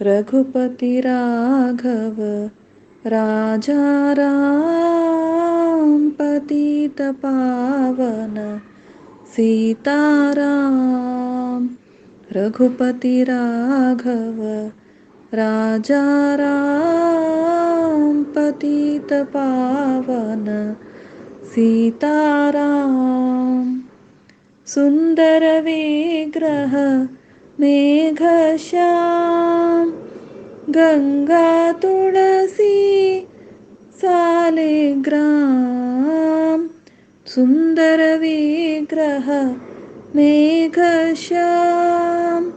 रघुपति राघव राजा राम पतित पावन सीताराम। रघुपति राघव राजा राम पतित पावन सीताराम। सुंदर विग्रह मेघश्याम गंगा तुळसी सालिग्राम। सुंदर विग्रह मेघश्याम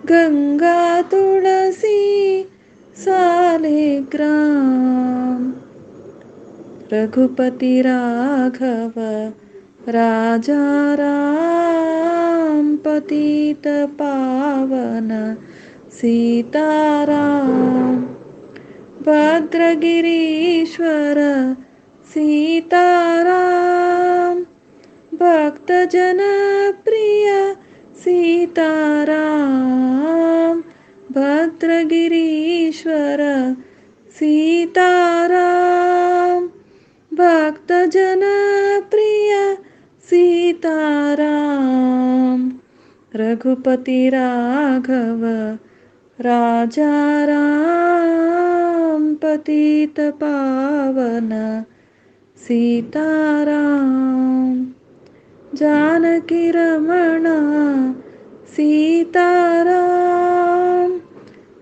गंगा तुळसी सालिग्राम। रघुपति राघव राजा राम पतित पावन सीताराम। भद्रगिरीश्वर सीताराम भक्तजनप्रिय सीताराम। भद्रगिरीश्वर सीताराम भक्तजनप्रिय सीताराम। रघुपति राघव राजा राम पतित पावन सीताराम। जानकी रमण सीताराम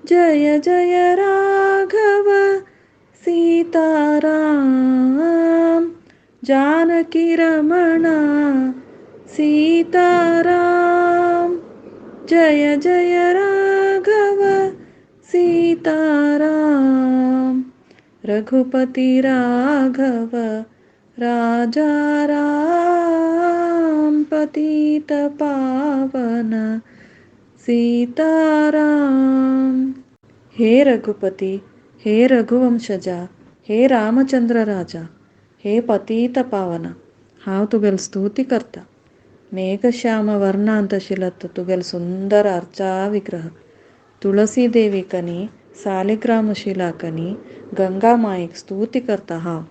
जय जय राघव सीताराम। जानकी रमण सीताराम जय जय राघव सीताराम। रघुपति राघव राजा राम पतित पावन सीताराम। हे रघुपति, हे रघुवंशजा, हे रामचंद्र राजा, हे पतित पावन, हांव तुगेल स्तुती करता. मेघश्याम वर्णांत आशिल्लो तुगेल सुंदर अर्चा विग्रह, तुळसी देवी कनी सालिग्राम शिला कनी गंगा मायेक स्तुती करता हांव.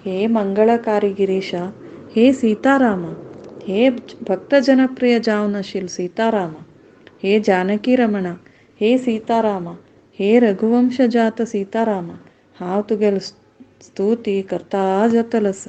हे मंगळकारी गिरीशा, हे सीतारामा, हे भक्तजनप्रिय जावन आशिल्ल सीतारामा, हे जानकी रमणा, हे सीतारामा, हे रघुवंशजात सीतारामा, हांव तुगेल स्तुती करता जातलस.